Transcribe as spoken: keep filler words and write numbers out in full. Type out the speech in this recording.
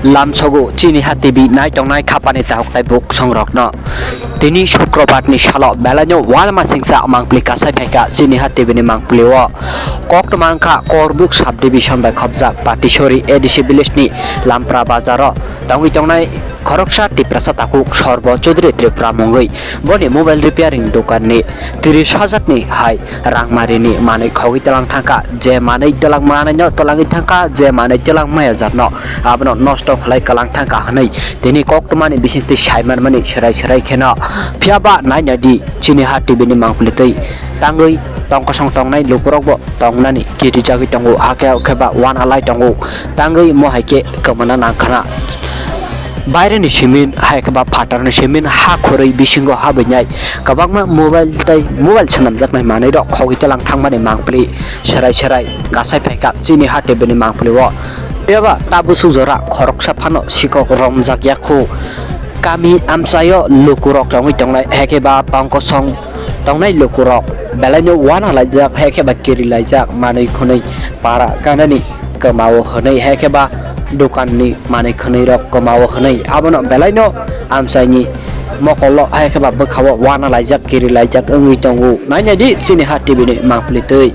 Lamsogo chini ha T V nai tongnai khapani tahok tai buk songrokno. Tini Sukrobar ni salo belaino uanama singsa mangpli kasai phaikha chini ha T V ni mangpli o. Koktwma wngkha Korbuk sub division bai khopjak Patisori A D C village ni Lampra bazar o tongwi tongnai khoroksa Tiprasa takhuk Sorbo Chaudhary Tripura mungwi. Boni mobile repairing dokan ni tris hajar ni hai rangmari ni manwi khogwi twlang thangkha, je manwi twlang manwi no twlangwi thangkha, je manwi twlang maya jarno abono nosto khlai kwlang thangkha hwnwi tini koktwmani bisingtwi saimanmani swrai swrai kheno. Phiyaba nainadi chini ha T V ni mangpili twi tangwi tongkosong tongnai lukurokbo tongnani kirijagwi tongo, hakhe khe ba uanalai tongo, tangwi mo hai khe kwmana nangkhana. Baireni simin hai khe ba phatarni simin ha khorwi bisingo habwi nai kwbangma mobile tei mobile swnamjaknai manwirok khogwi twlang thangmani mangpili serai serai kasai phaikha chini ha T V ni mangpili o. Eba tabuk suk jora khoroksa phano sikok romjak ya khu. Kami amchaio lukurok tongwi tongnai, hai khe ba tongkosong tongnai lukurok belaino uana laijak, hai khe ba kiri laijak, manwi khwnwi para kanani kwmao hwnwi, hai khe ba dokanni manwi khwnwi rok kwmao hwnwi, abono belaino amchaini mokolo hai khe ba bwkhao uana laijak, kiri laijak wngwi tongo. Nainai di chini ha T V ni mangpili twi.